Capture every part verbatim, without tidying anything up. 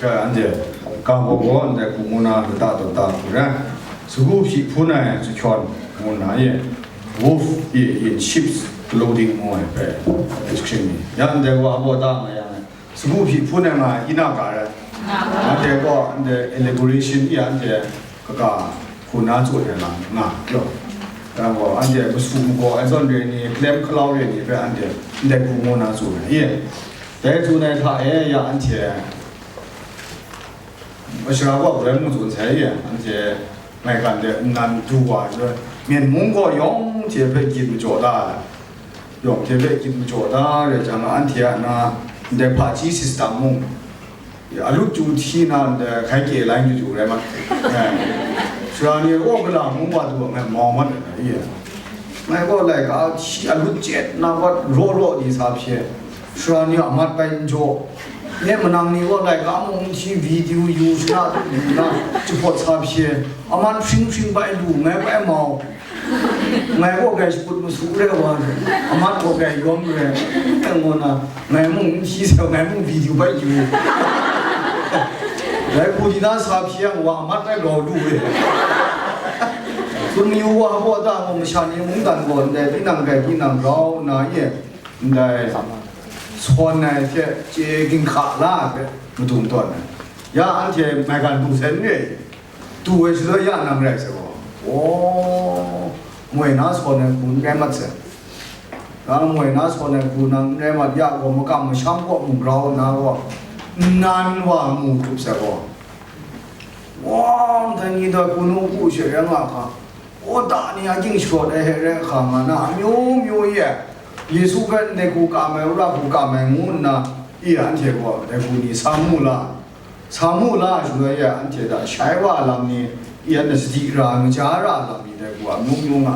Anhte ga gaw gaw ndai hku ngu na lata dawta hku rai, sagu hpyi hpun ai chyahkyawn ngu na ye, wolf in sheep's clothing ngu ai hpe description ni. Ya ndai wa baw da nga yang, sagu hpyi hpun ai nga ai, ina ga rai. Anhte gaw ndai elaboration ya anhte kaga hku na tsun ai lam nga pyaw. Yang gaw anhte masu magaw ai zawn re ni, kalem kalau re ni hpe anhte ndai hku ngu na tsun ai ye. Dai tsun ai hta e ya anhte Mashara gaw galoi mung tsun sai ye, anhte maigan de nnan du wa ai, Myen mung gaw yawng hte hpe gyit majaw da ai, yawng hte hpe gyit majaw da re jang, anhte a na ndai hpaji system mung, alut chyu hti na ndai hkai kye lai chyu chyu rai ma, eh, sara ni, aw gala mung wa du ai, mau mat ai, ye. Ngai gaw laika hti alut chye na, wat raw raw ni sa hpye, sara ni a mat bai n jaw, nye manang ni gaw laika mung n hti, video yu shana du na, jahpawt sa hpye, a mat hpring hpring bai lu, ngai bai mau, ngai gaw gai shaput masu re wa, a mat gaw gai yawm re, n teng gaw na, ngai mung n hti sa, ngai mung video bai yu, dai hku di na sa hpye yang wa, a mat bai grau lu re. Tsun yu wa, hpaw da gaw masha ni mungdan gaw ndai tinang gai tinang grau nna ye, ndai sawn ai hte chye ginhka la ai hpe madung tawn ai. Ya anhte maigan du sai n re, du ai shaloi ya nang rai sai gaw, aw, moi na sawn ai hku n rai mat sai. Nang moi na sawn ai hku nang n rai mat ya gaw, makam masham kaw mung grau nna gaw, nnan wa mu hkrup sai gaw, Wa, ndai ni dai hku nu ku she rai nga hka, Uta ni a ging sharawt ai hte rai hka nga na, amyu myu e, Yesu hpe ndai hku kam ai, wora hku kam ai ngu nna, i anhte gaw dai hku ni sa mu la, sa mu la ai shaloi e, anhte hta shai wa ai lam ni, i anhte sadi ra ai, maja ra ai lam ni dai hku amyu myu nga.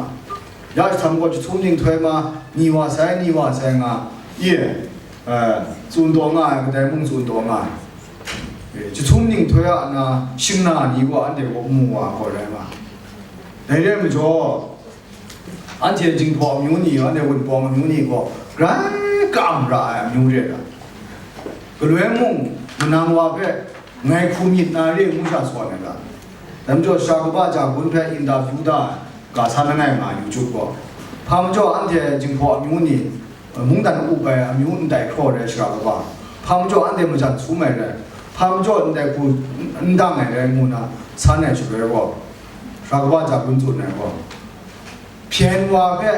Ya jahtam gaw jahtum ning htoi ma, ni wa sai, ni wa sai nga, i, eh, tsun taw nga ai, kadai mung tsun taw nga ai. E, jahtum ning htoi a na shingna ni gaw anhte gaw mu wa gaw rai nga. Dai rai majaw, anhte Jinghpaw amyu ni, anhte Wunpawng amyu ni gaw grai kam ra ai amyu re ai. Galoi mung, manang wa hpe ngai hku myit na re ngu sha sawn ai ga. Dai majaw, Sara Kaba Ja Gun hpe interview da ai, ga san langai nga yu chyup gaw, hpa majaw anhte Jinghpaw amyu ni, mungdan up ai amyu ndai hkraw rai Sara Kaba, hpa majaw anhte majan sum ai rai, hpa majaw ndai hku n dang ai rai ngu na san ai shaloi gaw, Sara Kaba Ja Gun tsun ai gaw, hpyen wa hpe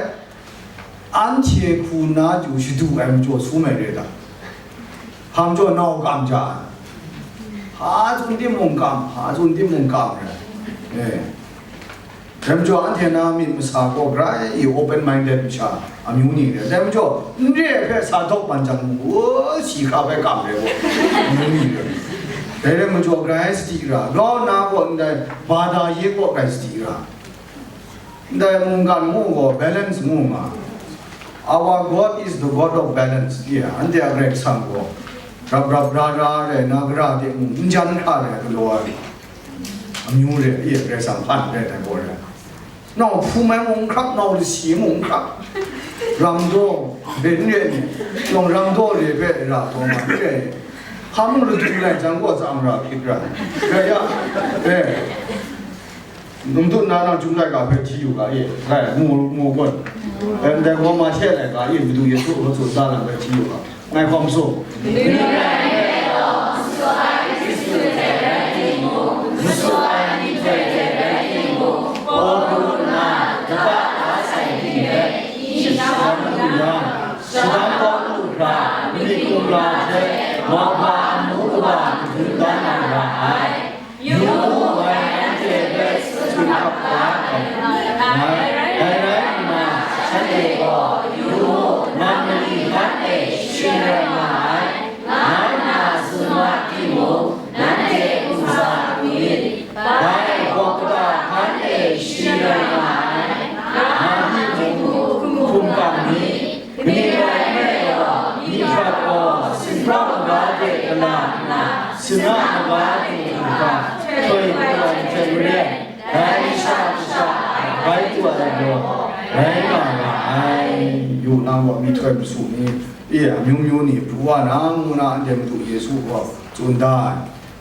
anhte hku na du shadu ai majaw sum ai re ta? Hpa majaw nau kam ja ai? Hpa tsun timung kam, hpa tsun timung kam rai. E. Dai majaw anhte na myit masa gaw grai i open minded masha amyu ni re. Dai majaw n re ai hpe sa dawk man jang mung, o, si hkra bai kam re gaw amyu ni re. Dai rai majaw grai sadi ra, grau nna gaw ndai bada ye gaw grai sadi ra. Ndai mungkan ngu gaw balance ngu nga. Our God is the God of balance. Ye, anhte a Karai Kasang gaw rap rap ra ra rai na, gara de mung n jan hkra rai galaw ai. Amyu re, ye, Karai Kasang hpan rai ai gaw rai. Nau hpum ai mung n hkrak, nau lasi mung n hkrak. Ram daw, ren re ni, yawng ram daw re hpe ra taw ma n re. Hpa mung ladu lai jang gaw tsang ra hpit ra. Rai ya, e. Num tut na nang Chyum laika hpe hti yu ga e, rai, mu, mu gawn. Ndai gaw ma hte laika e, Madu Yesu hpe tsun da lam hpe hti yu ga. Ngai hkawm sung. Shadang kawng lu hkra, myit kumra hte, mauhpa amu kaba madun dan na ra ai. Yu mu, ngai nanhte hpe tsun hkap la ai, ngai, dai rai nna, shanhte gaw, yu mu, nang mali hkan e shing rai nga ai, nga nna tsun ma timung, nanhte hkum sa lu myit, bai, gawk kaba hkan e shing rai nga ai, nga myi mung hkum kang myit, Kaning rai nme law, myi hkrap gaw sinprawng maga de gala nna, singa maga de hkra htoi pru ai hte maren, dai sha kasha a bai tu ai gaw rai nga ra ai. Yu nang gaw myihtoi masu ni, e, amyu myu ni pru wa na, ngu na, anhte Madu Yesu gaw tsun da ai.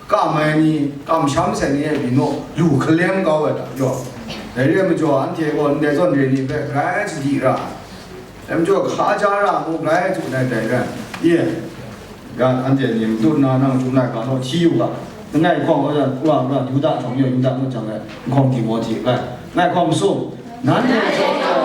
kam ai ni, kamsham sai ni e byin naw, lu hkalem kau ai hta jaw, dai re ai majaw, anhte gaw ndai zawn re ni hpe grai sadi ra ai. Dai majaw, hka ja ra mu, grai tsun ai dai re ai. Ye, ga anhte ni matut nna nang htum laika naw hti yu ga, langai hkawng, Yuda, Yuda htawng yawng Yuda ngut jang ai, nhkawng Timohti rai, langai hkawng masum, nanhte chyawm gaw,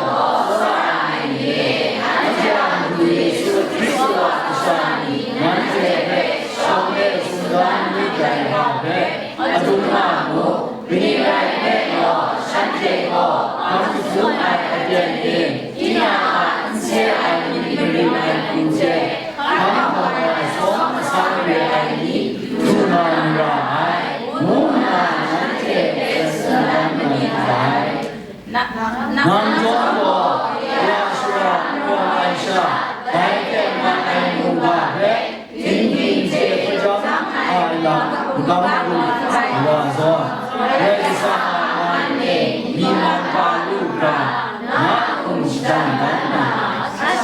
tsawra ai ni, anhte a Madu Yesu Hkristu a kasha ni, nanhte hpe shawng e tsun da myit dai wa hpe, adum nga mu, kaning rai hpe law, shanhte gaw hpang jahtum ai aten e, tinang a n se ai myit marin ai hku hte, hpang hkawm ai sawng asang re ai ni, du na mara ai, ngu nna nanhte hpe tsun dan mayu ai. Nang chyawm gaw, ya shara n rawng ai sha, dai tengman ai mungga hpe, dingding chye hpajang ai lam, lam hkrum wa zawn, Karai Kasang a man e myi man hpa lu hkra, na hkum shadan dan na, sat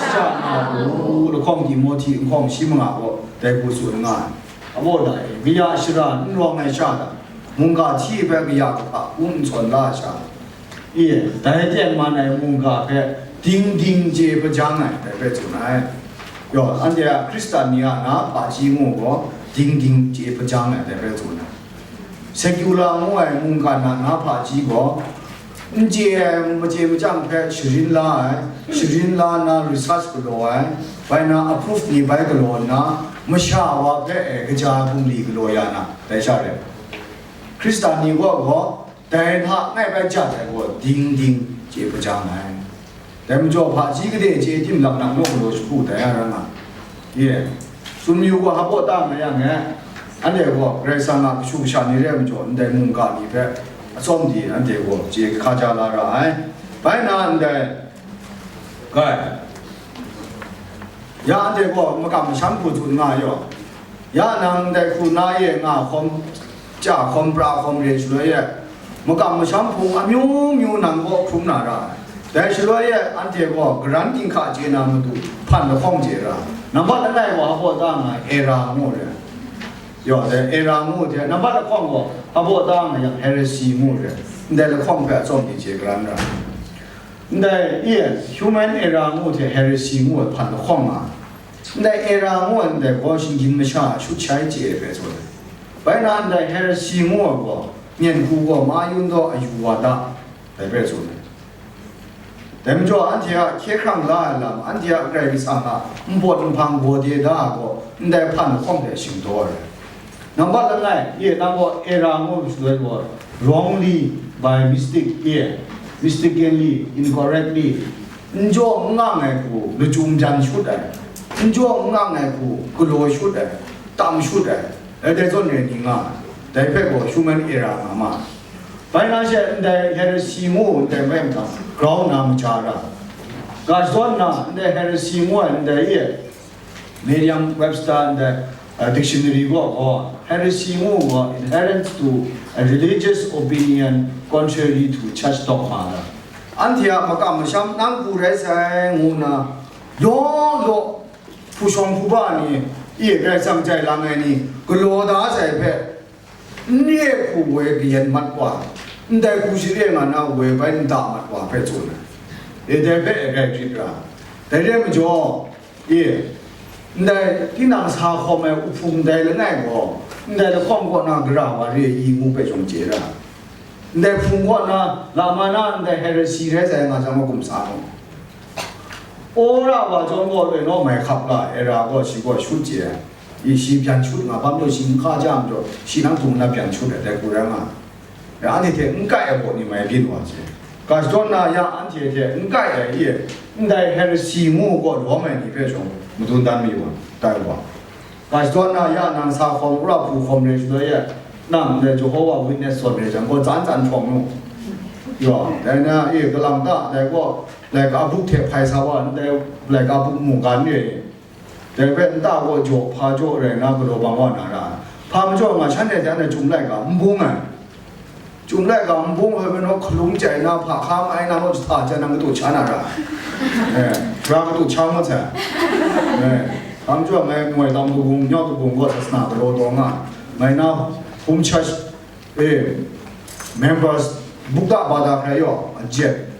sat nga u. Lahkawng Timohti nhkawng shi manga gaw dai hku tsun nga ai. Abaw da e, kaya shara n rawng ai sha hta, mungga hti hpe kaya kahpa hku n sawn la ai sha, e, dai tengman ai mungga hpe dingding chye hpajang ai, dai hpe tsun ai. Yaw, anhte a Hkristan ni a na hpaji ngu gaw, dingding chye hpajang ai, dai hpe tsun ai. Secular ngu ai mungkan a na hpaji gaw, n chye ai, machye machyang hpe sharin la ai, sharin la nna research galaw ai, bai na approve ni bai galaw nna, masha wa hpe e kaja ai bungli galaw ya na, dai sha rai. Hkristan ni gaw gaw, dai hta ngai bai jat ai gaw, dingding chye hpajang ai. Dai majaw, hpaji gade chye tim laknak naw galaw shagu dai a ra nga. Ye, tsun yu gaw, hpa baw ta nga yang e, anhte gaw Karai Kasang a kashu kasha ni re ai majaw, ndai mungga ni hpe atsawm di anhte gaw chye hkaja la ra ai. Bai na ndai, Kai. Ya anhte gaw makam masham hku tsun nga ai yaw. Ya nang ndai hku na e nga hkawm, chya hkawm, pra hkawm re shaloi e, makam masham hpung amyu myu nang kaw hkrum na ra ai. Dai shaloi e anhte gaw karan ginhka chye na matu hpan lahkawng chye ra ai. Nambat langai wa hpa da nga ai, era ngu re. Yaw, dai era ngu hte nambat lahkawng gaw hpa da nga yang, heresy ngu re. Ndai lahkawng hpe atsawm ni chye karan ra ai. Ndai, e, human error ngu hte heresy ngu ai hpan lahkawng nga ai. Ndai error ngu ai ndai gaw shinggyim masha a shut shai chye ai hpe tsun ai. Bai na ndai heresy ngu ai gaw, myen hku gaw ma yun taw ayu wa da, dai hpe tsun ai. Dai majaw, anhte a hkye hkrang la ai lam, anhte a Karai Kasang a npawt nhpang gaw de da ai gaw, ndai hpan lahkawng hte shingdaw ai. Nambat langai, e, nang gaw error ngu shaloi gaw, wrongly, by mistake, e, mistakenly, incorrectly, n jaw n ngang ai hku lachyum byan shut ai, n jaw n ngang ai hku galaw shut ai, tam shut ai, dai dai zawn rai ni nga ai, dai hpe gaw human error nga ma ai. Bai na she ndai heresy ngu ndai bai mahtang grau nna maja ra, ga shadawn nna ndai heresy ngu ai ndai e, Merriam-Webster ndai, uh, dictionary gaw gaw, heresy ngu gaw, adherence to a religious opinion contrary to church dogma, da. Anhte a makam masham nang hku rai sai ngu nna, law law hpu shawng hpu ba ni, e, Karai Kasang jai lang ai ni, galaw da sai hpe, n re hku woi kayan mat wa, ndai hku share nga na woi bai nta mat wa hpe tsun ai. E, dai hpe e grai grit ra. Dai re ai majaw, e, ndai tinang sa hkawm ai uhpung ndai langai gaw, ndai lahkawng kaw na gara wa re i ngu hpe shawng chye ra. Ndai hpung kaw na, lama na ndai heresy rai sai nga jang, magum sa mu. Wora wa chyawm gaw, loi naw mai hkap la, era gaw shi gaw shut chye ai. I shi byan shut nga, hpa majaw shi n hka ja majaw, shi nang htung nna byan shut ai, dai hku rai nga. Anhte hte n kai ai baw ni mai byin wa chye. Ga shadawn na ya anhte hte n kai ai e, ndai heresy ngu gaw lawm ai ni hpe shawng madun dan mayu ai, tai wa. Ga shadawn na ya nang sa hkawm, wora hpu hkawm re shaloi e, nang ndai Jehovah Witness zawn re jang gaw, tsan tsan hprawng nu. Yaw, dai na e, kalang ta, dai gaw, laika buk hte hpai sa wa, ndai laika buk mungkan re. Dai hpe nta gaw jaw, hpa jaw rai nna galaw bang wa na ra ai. Hpa majaw nga, shanhte hte anhte Chyum laika n bung ai. Chyum laika n bung ai hpe naw, hkalung chyai na, hpa hka mai na naw, jahta jan nang kadu sha na ra ai. Eh, ra kadu sha ngut sai. Eh, hpa majaw ngai moi tam kagung, nyau kagung gaw sasana galaw taw nga ai. Ngai na home church, eh, members bukda bada hkrai yaw, a jet,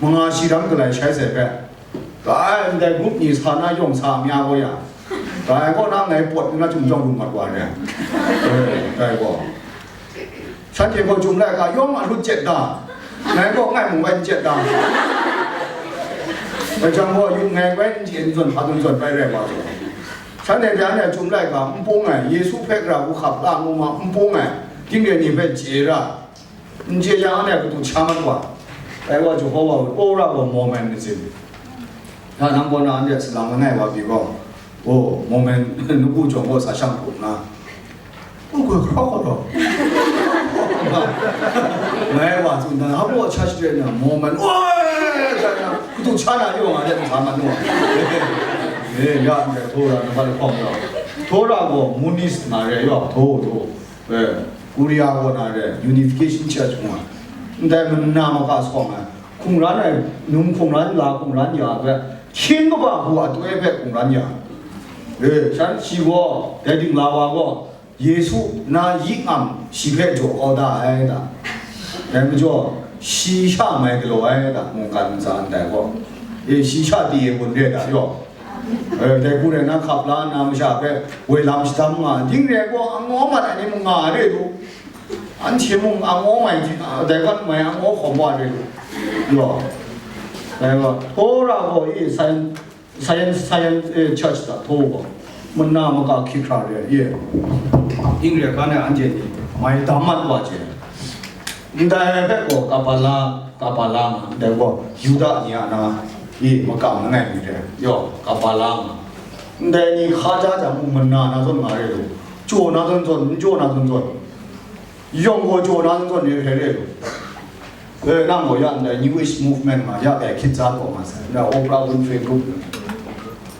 manga shi dam galai shai sai hpe, dai ndai group ni sa na yawng sa mya gaw ya, dai kaw na ngai pawt nna chyum jawng lu mat wa re. Eh, dai gaw, shanhte gaw chyum laika yawng a hlut jet da, ngai gaw ngai mung bai n jet da. Bai jang gaw, yung ngai bai n chye n zawn, hpa dun zawn bai rai wa zaw. Shanhte jan e chyum laika n pung ai, Yesu hpe gara hku hkap la ngu ma n pung ai, ting re ni hpe chye ra, n chye yang, anhte kadu cha mat wa. Dai wa Jehovah wora gaw moment ni tsin. Ya nang gaw na anhte salang langai wa pyi gaw, o, moment, nawku jawng gaw sa shang hkrum na, u goi hkraw gaw, ngai wa tsun dan, ha baw church de na moment, oi, kadu cha na yaw nga de n sa mat nu. Eh, ya anhte Torah na ba lahkawng yaw. Torah gaw monis nga re yaw, tho, tho. Eh, Korea gaw na re, Unification Church ngu ai. Ndai mana maka sawng ai. Hkungran ai, num hkungran, la hkungran ya hpe, hkying kaba hku a toi hpe hkungran ya. Eh, shan shi gaw, dai dingla wa gaw, Yesu na yi ngam shi hpe jaw kau da ai da. Dai majaw, shi sha mai galaw ai da, mungkan ntsa ndai gaw. Eh, shi sha di e gun re da yaw. Eh, dai hku rai na, hkap la nna masha hpe woi lam shadam nga, ding re gaw, angaw mat ai ni mung nga re lu, anhte mung angaw mai, dai wan mai angaw hkawm wa re lu, yaw. Dai gaw, Torah gaw i science, science, science, eh, church da, htaw gaw, mana maka hkyi hkra re, ye. Ding re ga na anhte ni mai dam mat wa je. Ndai hpe gaw Kabbalah, Kabbalah nga, ndai gaw Yuda ni a na, i makam langai mi re, yaw, Kabbalah nga. Ndai ni hka ja jang mung mana na zawn nga re lu, jaw na zawn zawn, n jaw na zawn zawn, yawng gaw jaw na zawn zawn re hkrai re lu. E, nang gaw ya ndai New Age Movement nga, ya dai hkyit za taw nga sai, ndai Oprah Winfrey Group,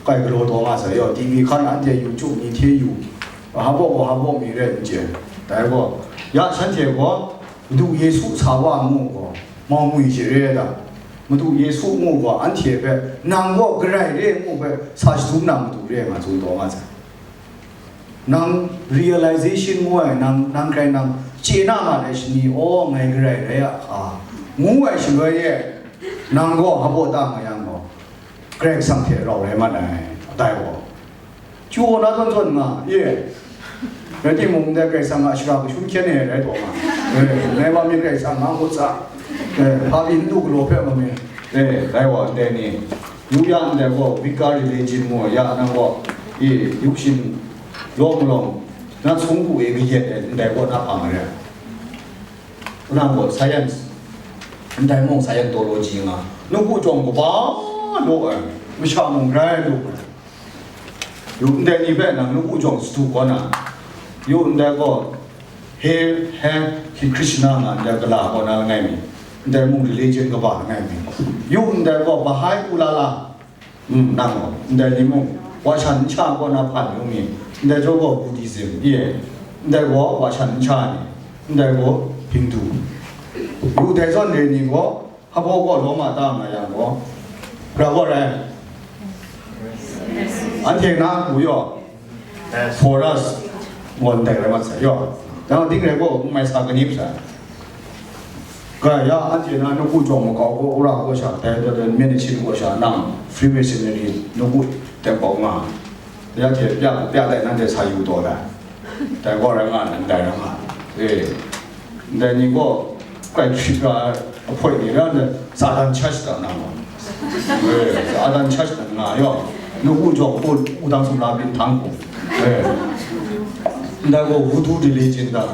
kai galaw taw nga sai, yaw, T V hkan anhte YouTube ni hte yu, ha baw gaw ha baw mi re n chye, dai gaw, ya shanhte gaw, Madu Yesu sa wa ngu gaw, mau ngwi je re ai ta? Madu Yesu ngu gaw, anhte hpe, nang gaw Karai re ngu hpe, sa shadum na matu re ai nga tsun taw nga sai. Nang realization ngu ai, nang, nang hkrai nang chye na nga ai shani, aw, ngai Karai rai a hka, ngu ai shaloi e, nang gaw hpa baw ta nga yang gaw, Karai Kasang hte rau rai mat ai, dai gaw. Chyu na zawn zawn nga, ye. Rai timung, ndai Karai Kasang a shara kashun hkyen e rai taw nga. Eh, ngai wa mi Karai Kasang nga ngut sa. Eh, hpa pyi n du galaw hpe ma mi. Eh, dai wa ndai ni. Yu ya ndai gaw, weaker religion mu ya nang gaw. Eh, yu shin, lawm malawng, na sung ku e kayet e, ndai gaw na hpa marai. Nang gaw science, ndai mung Scientology nga, nawku jawng kaba law ai, masha mung rai lu ai. Yu ndai ni hpe nang nawku jawng sadu kaw na, yu ndai gaw, he, he, hi Krishna nga ndai gala kaw na langai mi, ndai mung religion kaba langai mi, yu ndai gaw Baha'i ulala, mm, nang gaw, ndai ni mung, wa shan n sha kaw na hpan yu mi, ndai jaw gaw Buddhism, ye, ndai gaw wa shan n sha ni, ndai gaw Hindu. Yu dai zawn re ni gaw, Hpa baw gaw lawm a ta nga yang gaw, pra gaw rai. Anhte na ku yaw, for us, ngon dai rai mat sai yaw. Dang ding rai gaw, n mai sa kanip sai. Ga ya, anhte na nawku jawng makau gaw, wora gaw sha, dai, dai, dai, myen shin gaw sha, nang, Freemasonry, nawku temple nga. Ya hte pya, pya dai nanhte sa yu taw dai. Dai gaw rai nga, ndai rai nga. E, ndai ni gaw, kai hkrit ra, ahpoi ni ra, ndai Satan church da na gaw. E, Satan church da nga yaw. Nawku jawng hpun, wudang sumla byin htang hku. E, ndai gaw voodoo religion da.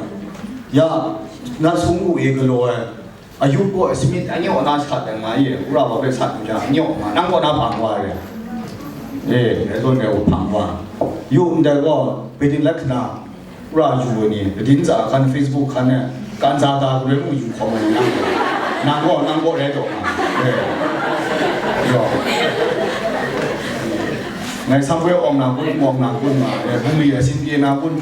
Ya, na sung wu e galaw ai. Ayup gaw Smith anyaw na sat ai nga ye, wora wa hpe sat lu jang, anyaw nga, nang kaw na hpang wa re. E, dai zawn dai wa hpang wa. Yu ndai gaw, Baitin Lakhna, wora yu ai ni, Baitin za hkan, Facebook hkan e, kan za da, gure mu yu hkawm ai ni nang gaw, nang gaw, nang gaw rai taw nga. E. Yaw. Ngai sangpoi awng na kun, awng na kun nga, e, bungli e, sin pye na kun,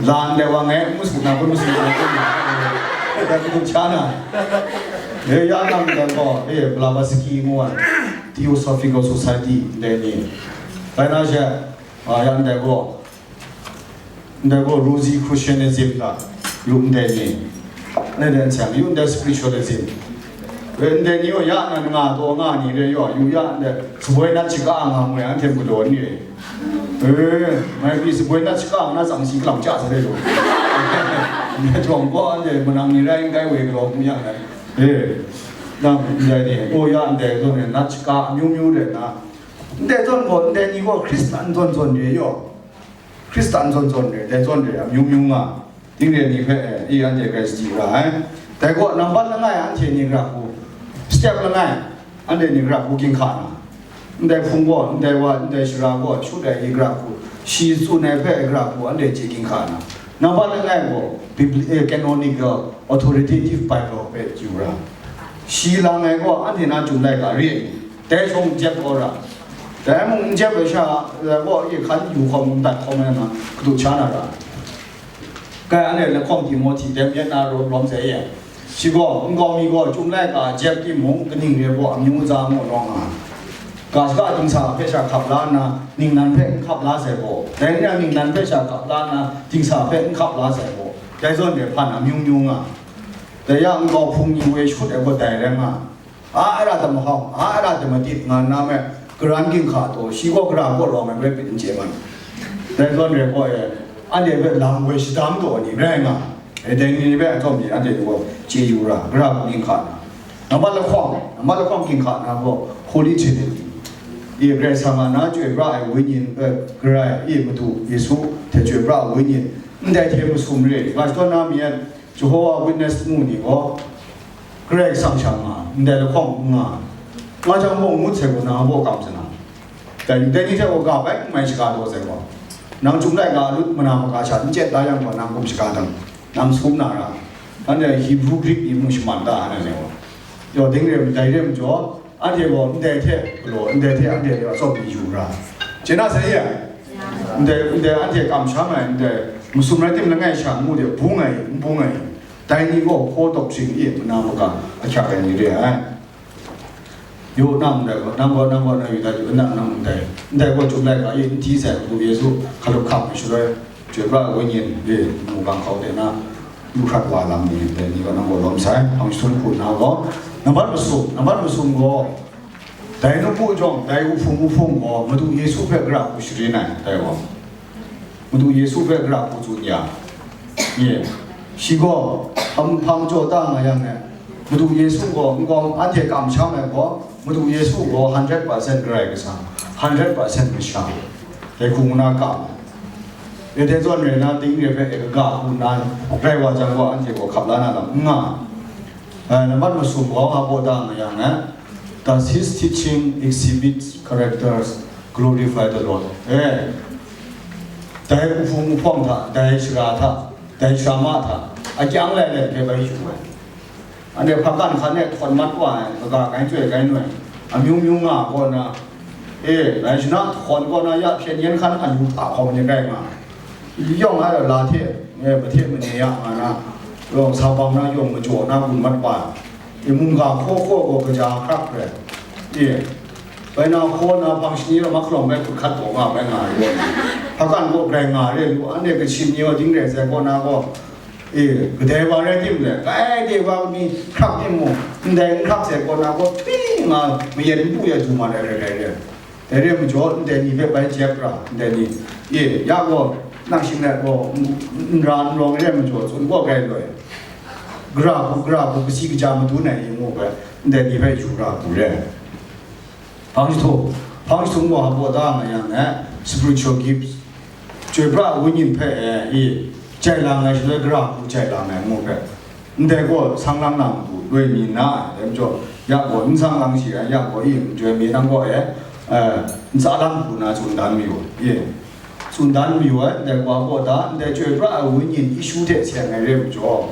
Lan de wa ngai, musu na kun, musu na kun. Dai hku cha na. E, ya nang dai gaw, e, Blavatsky ngu ai, Theosophical Society dai ni. Bai na she, a, yan dai gaw, Ndai gaw Rosicrucianism hta, yu ndai ni, ndai dan chyang, yu ndai spiritualism. We ndai ni gaw ya nan nga taw nga ni re yaw, yu ya ndai saboi nat shaga nga ngoi anhte galaw ni re. E, mai pyi saboi nat shaga nga na tsang si kalang cha sa re lo. Ndai jawng gaw ndai manang ni rai n kai we galaw mu yang ai. E, nang ndai ni, o ya ndai zawn e nat shaga amyu myu re na. Ndai zawn gaw, ndai ni gaw Hkristan zawn zawn re yaw. Hkristan zawn zawn re, dai zawn re, amyu myu nga, ting re ni hpe, e, anhte grai sadi ra ai. Dai gaw, nambat langai anhte ni gara hku, step langai, anhte ni gara hku ginhka na, ndai hpung gaw, ndai wa, ndai sara gaw, shut ai i gara hku, shi tsun ai hpe gara hku, anhte chye ginhka na, nambat langai gaw, Bibli-, eh, canonical, authoritative Bible hpe yu ra. Shi lang ai gaw, anhte na Chyum Laika re ai ni, dai shawng jep kau ra. Dai mung n jep ai sha, dai gaw, e hkan yu hkawm, n dat hkawm ai na, kadu sha na ra. Kai anhte lahkawng Timohti dai myit na rawm rawm sai e. Shi gaw, nkau mi gaw, Chyum Laika jep timung, kaning re gaw, amyu za mu nawng nga. Ga shaka dingsa hpe sha hkap la nna, ningnan hpe n hkap la sai gaw. Dai n yang ningnan hpe sha hkap la nna, dingsa hpe n hkap la sai gaw. Dai zawn re hpan amyu myu nga. Dai yang nkau hpung ni woi shut ai gaw dai rai nga. A ara tam hawng, a ara tam atit nga nna me, karan ginhka taw, shi gaw gara gaw rawng ai rai pit n chye man. Dai zawn re gaw e, anhte hpe lam woi shadam taw ni rai nga. E, dai ni hpe ahtawm ni anhte gaw chye yu ra, gara ginhka na. Nambat lahkawng, nambat lahkawng ginhka na gaw Holy Trinity. Ye Karai Kasang a na chyoi pra ai Wenyin, e, Karai, ye Madu Yesu hte chyoi pra ai Wenyin, ndai hte masum re, ga shadawn na mi e, Jehovah Witness ngu ni gaw, Karai Kasang sha nga, ndai lahkawng n nga, nga jang mung ngut sai gaw, nang a baw kam sa na. Dai, dai ni hte gaw ga bai n mai shaga taw sai gaw, nang Chyum Laika lut mana maka sha n chye da yang gaw, nang kum shaga dang, nang sum na ra. Anhte Hebrew Greek ni mung shaman da, anhte gaw. Yawding re, dai re majaw, anhte gaw ndai hte galaw, ndai hte anhte atsawm ni yu ra. Chye na sai ya? Ndai, ndai anhte kamsham ai, ndai masum rai tim langai sha ngu de, bung ai, n bung ai. Dai ni gaw hkaw doctrine e mana maka ahkyak ai ni re ai. Yu nang ndai gaw, nang gaw, nang gaw, nang yu dat yu, nang, nang ndai. Ndai gaw Chyum Laika e n di sai, Madu Yesu hkalup hkam ai shaloi, Chyoi pra ai Wenyin e mungkan hkau de na, yu hkrat wa lam ni, dai ni gaw nang gaw lawm sai, hpang jahtum hku nna gaw, nambat masum, nambat masum gaw, dai nawku jawng, dai wuhpung wuhpung gaw, Madu Yesu hpe gara hku sharin ai, dai gaw. Madu Yesu hpe gara hku tsun ya. Ye. Shi gaw, hpang, hpang jaw ta nga yang e, Madu Yesu gaw, nkau anhte kamsham ai gaw, Madu Yesu gaw hundred percent Karai Kasang, hundred percent masha. Dai hku ngu na kam ai. Dai zawn rai na, ting re hpe e kaga hku nna rai wa jang gaw, anhte gaw hkap la na lam n nga. Eh, nambat masum gaw, a baw da nga yang, eh, does his teaching exhibit characters glorify the Lord? Eh, dai wuhpung wuhpawng hta, dai sara hta, dai sara ma hta, akyang lai lai hpe bai yu ai. Anhte hpakan hkan e htawn mat wa ai, kaga kai chyoi kai noi, amyu myu nga kaw na, e, lai shana htawn kaw na ya hpyen yen hkan alu hta hkawm ni rai nga ai. Yawng a la hte, e, mahte mane ya nga na, yawng sa bang na, yawng majaw na gun mat wa ai. E, mungga hkaw hkaw gaw kaja hkrak rai. E, bai na hkaw na hpang shani lam mahkalawng bai hkut hkat taw nga bai nga ai gaw, hpakan gaw grai nga re lu, anhte kasin ni gaw ding rai sai kaw na gaw, e, kadai wa rai tim le, kai de wa mi hkrak tim mung, ndai n hkrak sai kaw na gaw, htwi nga mayen npu ya du ma rai rai rai re. Dai re ai majaw, ndai ni hpe bai jep ra, ndai ni, e, ya gaw, nang shing let gaw, n, n ra n rawng re ai majaw, tsun gaw grai loi. Gara hku, gara hku, kasi kaja madun ai yin ngu hpe, ndai ni hpe yu ra hku re. Hpang jahtum, hpang jahtum gaw hpa da nga yang e, spiritual gifts, chyoi pra ai wenyin hpe e, i, jai lang ai shaloi gara hku jai lang ai ngu hpe, ndai gaw sang lang na matu loi mi nna, dai majaw, ya gaw n sang lang shi ai, ya gaw i, n joi mi nang gaw e, e, n tsa lang hku na tsun dan mayu, i. Tsun dan mayu ai, ndai wa gaw da, ndai chyoi pra ai wenyin Yesu hte seng ai re majaw,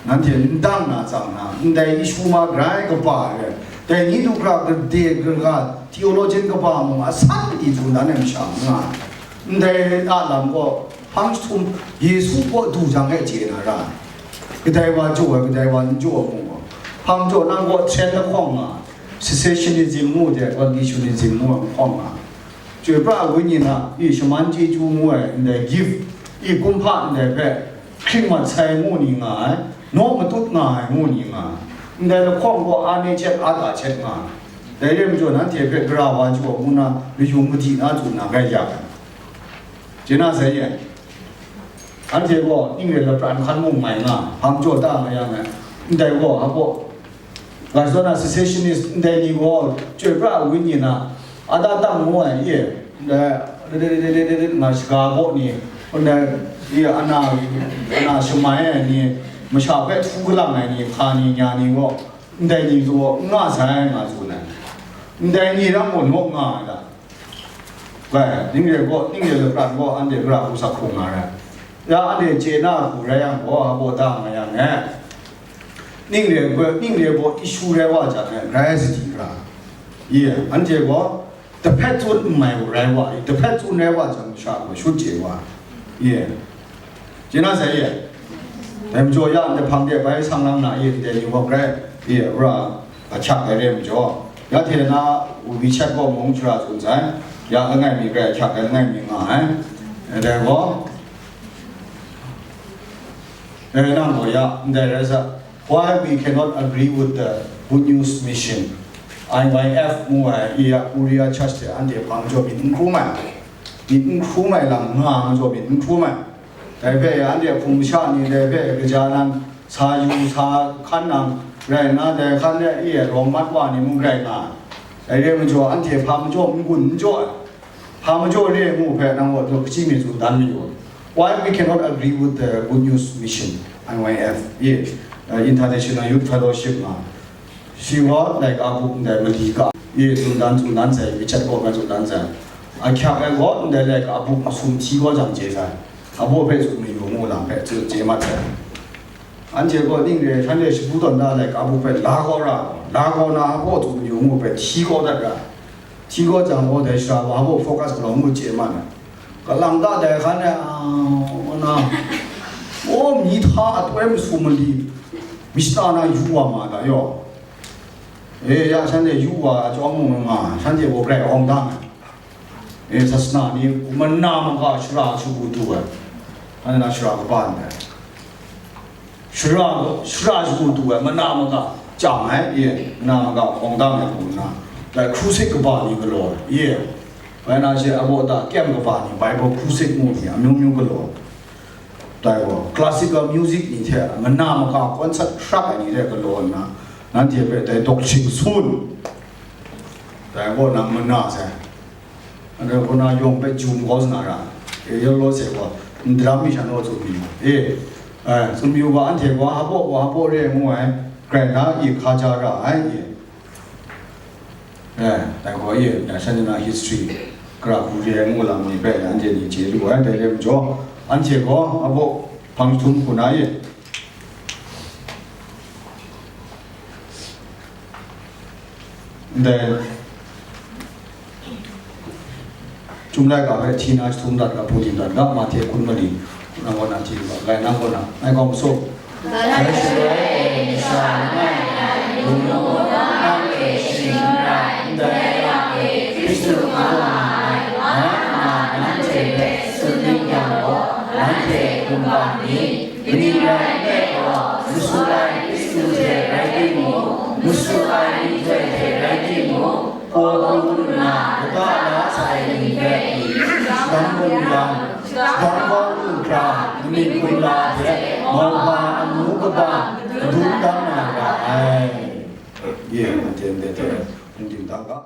nanhte n dang na tsang na, ndai Yesu ma grai kaba ai, dai ni du hkra gade gaga theologian kaba mung asan pyi tsun dan ai masha n nga ai. Ndai a lam gaw, hpang jahtum Yesu kaw du jang e chye na ra ai. Kadai wa jaw ai, kadai wa n jaw ai mung gaw, hpang jaw nang gaw tren lahkawng nga ai, cessationism ngu de, conditionism ngu ai mahkawng nga ai. Chyoi pra ai wenyi hta, i shaman chyeju ngu ai ndai gift, I kumhpa ndai hpe hkring mat sai ngu ni nga ai, naw matut nga ai ngu ni nga ai. Ndai lahkawng gaw a ne chet, a ta chet nga ai. Dai re majaw, nanhte hpe gara wa jaw ngu na, layung madi na tsun na gai ya ai. Chye na sai ye. Anhte gaw ning re lapran hkan mung mai nga, hpang jaw ta nga yang ai. Ndai gaw, a gaw, Garzona secessionist ndai ni gaw, chyoi pra ai wenyi na, a da tang ngu ai, ye, ndai, nga shaga baw ni, ndai, ye, ana, ana shamai ai ni, masha hpe htu galang ai ni, hka ni, nya ni gaw, ndai ni gaw n nga sai, nga tsun ai. Ndai ni rang gaw naw nga ai da. Bai, ning re gaw, ning re lapran gaw, anhte gara hku sak hkrung nga rai. Ya, anhte chye na hku rai yang gaw, a baw da nga yang e. Ning re gaw, ning re gaw, ishu rai wa jang e, grai sadi hkra. Ye, anhte gaw, dahpet tsun n mai u rai wa i, dahpet tsun rai wa jang, masha gaw shut chye wa. Ye. Chye na sai ye. Dai majaw ya ndai hpang de bai sang lang na ye, ndai ni gaw grai, ye, ra, ahkyak ai re majaw. Ya hte na, WeChat gaw mung shara tsun sai. Ya langai mi grai ahkyak ai langai mi nga ai. Dai gaw, eh, nang gaw ya, ndai rai sa. Why we cannot agree with the Good News Mission, I Y F ngu ai, i ya Korea Church hte anhte hpang majaw myit n hkrum ai. Myit n hkrum ai lam nga majaw myit n hkrum ai. Dai hpe anhte hpung masha ni dai hpe kaja nang, sa yu sa hkan nang, rai nna dai hkan e i e rawng mat wa ni mung rai nga ai. Dai re majaw, anhte hpa majaw n-gun n jaw ai, hpa majaw re ai ngu hpe nang gaw hkachyi mi tsun dan mayu. Why we cannot agree with the Good News Mission, I Y F, ye, uh, International Youth Fellowship nga, shi gaw laika a buk ndai mali ga, ye, tsun dan, tsun dan sai, WeChat gaw nga tsun dan sai. Ahkyak ai gaw ndai laika a buk masum hti gaw jang chye sai. A baw hpe tsun mayu ngu lam hpe tsun chye mat sai. Anhte gaw ning re ai, shanhte shagu tawn da laika a buk hpe la kau ra, la kau na a baw tsun mayu ngu hpe hti kau dat ra. Hti kau jang gaw dai shara wa a baw focus galaw ngu chye mat ai. Kalang ta dai hkan e, a, na, o, mi hta a toi masum mali, mashata na yu wa ma ta yaw. E, ya shanhte yu wa chyawm mung nga, shanhte gaw grai awng dang ai. E, sasana ni mana maka shara shagu du ai. Anhte na shara kaba ndai. Shara, shara shagu du ai, mana maka chyang ai, e, mana maka awng dang ai hku nna, dai crusade kaba ni galaw ai, e, bai na she a baw ta kem kaba ni, Bible crusade ngu ni, amyu myu galaw. Dai gaw, classical music ni hte mana maka concert hkrap ai ni hte galaw nna, nanhte hpe dai doctrine sun, dai gaw nang mana sai. Anhte hpuna yawng hpe jum kau sa na ra, e, yawng law se gaw, ndaram mi sha naw tsun mi, e, e, tsun mi u ga, anhte gaw, hpa baw gaw, hpa baw re ai ngu ai, grai nna, e, hka ja ra ai, e, e, dai gaw, e, dai shanhte na history, gara hku re ai ngu lam ni hpe, anhte ni chye lu ai, dai re majaw, anhte gaw, hpa baw, hpang jahtum hku na, e, Ndai, Chyum laika hpe hti na jahtum dat ga, hpu tim dat ga, Mahte hkun mali, nang kaw na hti ga, rai nang kaw na, ngai gaw masaw. Dai shaloi e, masha langai nna, lung law nang hte sharin n rai, ndai yang e, Hkristu nga nga ai, nga nna nanhte hpe tsun ning yang gaw, nanhte hkum ga mi? Kaning rai nme law, masu ai Hkristu hte rai timung, masu ai myihtoi hte rai timung, paw hkrum lu nna, lata la sai ni hpe pyi, shadang bung yang, shadang hkawng lu hkra, myit kumla hte mauhpa amu kaba madun dan na ra ai. Ye, nten de hte, n dim da ga.